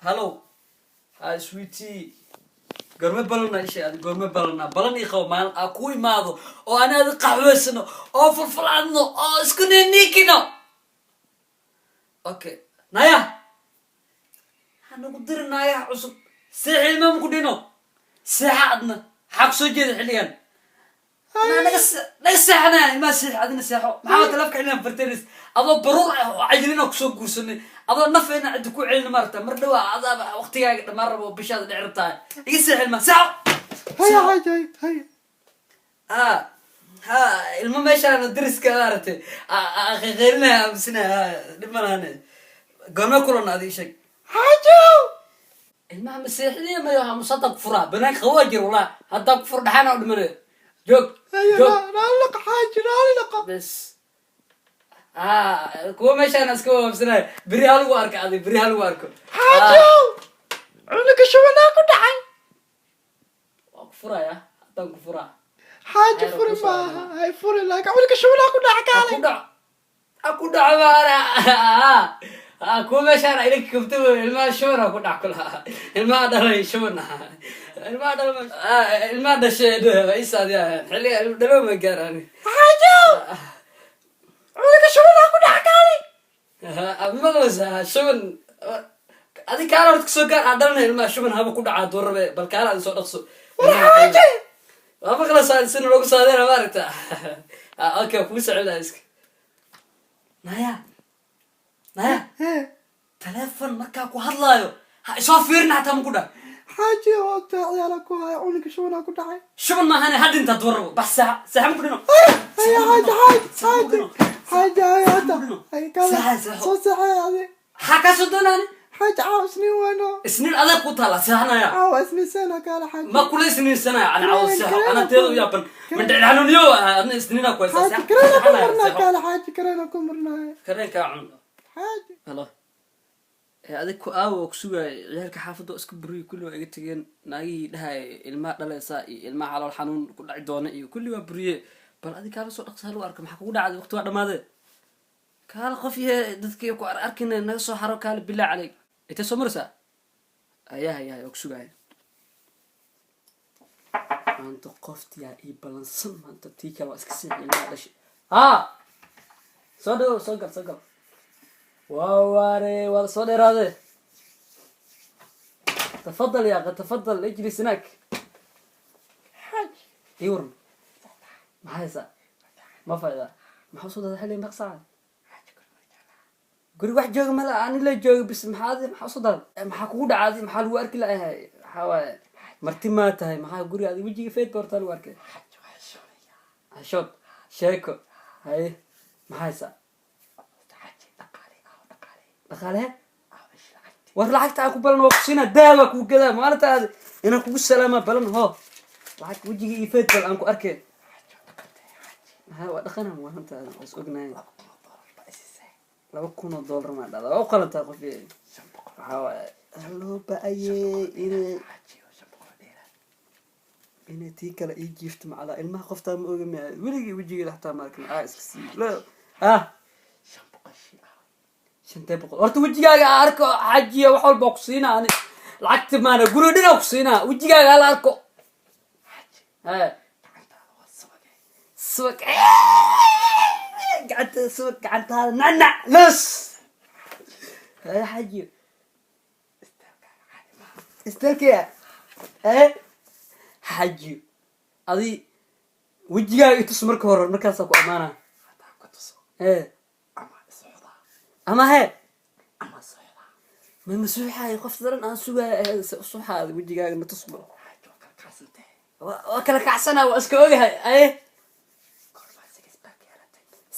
Hello, hi sweetie. Goorme balana isha adi? Goorme balana? Balan ii qabo maalin aa ku imaado oo aan aadi qaxweysano oo fulfulcadno oo isku ninikino. Okay, naya, ha nagu diri naayaha cusub. Seexi ilma ku dhino, seexa. Adna maxaa kusoo jeeda xilligan? Naga seexanaya ilmaha. Seex adina, seexo. Maxaa taleefka xilligan fartenis? Adoo baruur ah oo cayilina kusoo guursanay, adoo nafeena ciddi ku celina maarata. Mar dhawa adaaba waqtigaaga dhammaan rabo, bishaada dhici rabtaa. Iga seex ilmaha, seexo. Haya xaaji, hay hay. Ha ha, ilmo meeshaan dariska maaragtay qeynaya, aamusinaya. Dhib malahane. Goorme kulan adi sheeg? Xaajow. Ilmaha maseexdiya mayo musada ku furaa. Banaanka qabaa jir wallah, haddaa ku fur dhaxana u dhimanayo. Joog. Haya. Joog. Raalli noqo xaaji, raalli noqo. Bes ha, kuwa meeshaan iska waabsanaya. Beri ha lagu arko adi, beri ha lagu arko. Xaajow, cunuga shubanaa ku dhacay. Waa ku furaya, haddaan ku furaa. Xaaji. Ayro furi ku soo maaha, hay furi, laakiin cunuga shubanaa ku dhacay. Ha Kaalay. ku dhaco, ha ku dhaco maana. Ha, kuwa meeshaan ilinka kabta wey. Ilmaha shuban ha ku dhac kulaha. Ilmaha dhalay shuban, ilmaha dhalay, ilmaha dhashay isaadi xilliga dhalo ma gaaraan. Xaajow, cunuga shubanaa ku dhacay, kaalay. Maqlaysaa? Shuban adi kaala horta kasoo gaar aa dhalana. Ilmaha shuban haba ku dhacaa duurabe. Bal kaala adi, soo dhaqso. War xaaji. Waa maqlaysaa sina loogu saadeyna maaragta. Okay, kugu socda iska. Naya, naya. Hee. Telefon markaa ku hadlaayo ha isoo fiirin xataa, ma ku dhah? Xaaji, waa ciyaala ku haya, cunuga shubanaa ku dhacay. Shuban maahane, ha dhinta duurabo. Bax, saaxa, saaxa ma ku dhino. Haya xaaji, xaaji, xaaji, xaaji, haya hadda hay kale. Seexa, seexo. Soo seexay adi. Maxaa kaa soo doonaani? Xaaji, caawa isniin wayno. Isniin adeeg ku taala, seexanaya. Caawa isniinsana, kaale xaaji. Ma kula isniinsanaya ani caawa. Seexo, ana teeda u yaaban mandhicil xanuuniyo. Adna isniinaa ku haysaa. Xaaji, kareena ku marnaa, kaale xaaji, kareena ku marnaa. Kareenkaa cun. Xaaji. Halo, ee adig ku aawo oo kusugaay. Ciyaalka xaafadda oo iska buriyay, kulli waa iga tegeen. Naagihii dhahay ilmaha dhalaysa iyo ilmaha calool xanuun ku dhaci doona iyo kulli waa buriye. Bal adig kaala soo dhaqsa, lagu arka. Maxaa kugu dhacday? Waqti waa dhamaadee. Kaala qof yahe, dadkii ku ar arkina naga soo xaro. Kaala, bilaa caleyk, intee soo maraysaa? Aya haya haya, waa kusugaaya. Maanta qoftiyaa ii balansan. Maanta tii kale waa iska seexi. Ilmaha dhashay. Ha, soo dhawo, soo gal, soo gal. Waa waare, waa soo dheeraade. تفضل يا اخي، تفضل اجلس هناك. Xaaji. Ii waran, maxaa haysaa? Ma fayda? Maxaa usoo dada xilli maqsaca? Guri wax jooga mala, ani la jooga bis. Maxaa adi, maxaa usoo dada? Maxaa kugu dhacay? Maxaa lagu arki lahay? Maxaa waaye, marti maa tahay? Maxaa guriga adi wejiga feed boortaa lagu arkay? Xashood sheeko. Haye, maxaa haysaa? Dhaqaale? War lacagta aan ku balan waa kusiina. Dahab waa kugu gadaa maalinta aad inaan kugu salaamaa balan. Ho, lacag wejiga iyo feed bal aan ku arkay. Ha, waa dhaqana maalinta, waa is ognahay. $2,000 maa dhada? Waa u qalantaa qof. Waxaa waaye loo ba-ayey inay tii kale ii jiifto macalaa ilmaha. Qoftaa ma oga miya? Weligii wejigeeda xataa ma arkin. Aa iska sii ah shantee boqol. Horta wejigaaga aan arko xajiya, wax walba ku siinaa ani. Lacagti maana, guriga dhinaa ku siinaa. Wejigaaga hala arko. He, subag gacanta, subag gacantaada, nacnac los. He xajiyo, istalkeya. Ee xajiyo, adi wejigaaga itus marka hore, markaasaa ku amaanaa. Ee ama he, ma masuuxaayo qof daran aan sugaaya aheed se usuxaada. Wejigaaga na tusba. Waa kala kacsana, waa iska ogahay. Aye,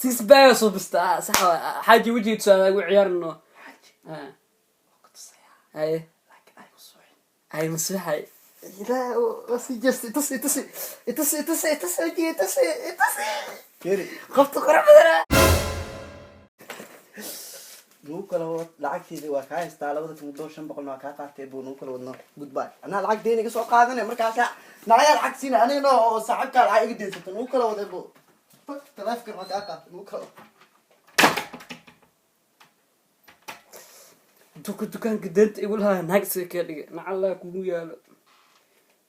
six pack soo bista. Sax waa xaaji, wejiga tusaada ugu ciyaarno. Haye haye, masuuxaay. Ilaa waa sii jeestay. Itusi, itusi, itusi, itusi, itusi wejiga, itusi, itusi. Qofta qurux badana. Nugu kala wad lacagteeda, waa kaa haystaa 2,500, waa kaa qaatay buu. Nugu kala wadno, goodbye. Anaa lacag deyn iga soo qaadanay, markaasaa nacayaa lacag siina anigana oo saaxiibkaa lacag iga deynsato. Nugu kala waday bu. Fuck, taleefkan waa kaa qaatay. Nugu kala wad. Duka dukaanka deenta igu lahaa naag isaga kaa dhigay. Nacallaa kugu yaalo.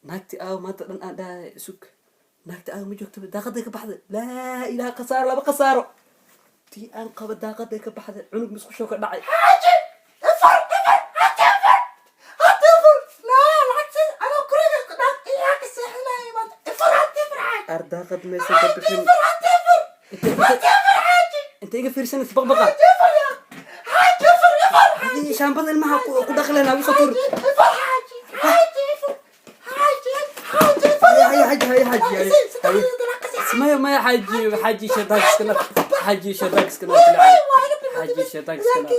Naagti aawo? Maanta dhan aan dhahay sug. Naagti aawo? Ma joogtaba, daaqaday ka baxday. Laa ilaha, khasaaro, laba khasaaro. Tii aan qaba daaqaday ka baxday, cunug musqushoo ka dhacay. Xaaji, ifur, ifur, hati ifur, hati ifur. Naa lacag anoo guriga ku dhaaf iyaa ka seexinaayo maanta. Ifur, hati ifur, xaaji. Ar daaqad maysan ka Xaaji, bixin. ifur, hati ifur, hati ifur, xaaji. Inta iga fiirsanaysa baqbaqa. Xaaji, ifur yaa xaaji, ifur, ifur, xaaji. Hadii shaambada ilmaha ku dhaqleen ugu soo tuur. Xaaji, ifur, xaaji, xaaji, ifur, xaaji, xaaji, ifur. Haya xaaji, haya xaaji, haya. Saddexda dalaaq ka seexan. Maya, maya xaaji, xaaji, shaydaanka iska nar. Xaaji, shaydaanka iska nar. Way, way, waa ina. Xaaji, shaydaanka iska nar.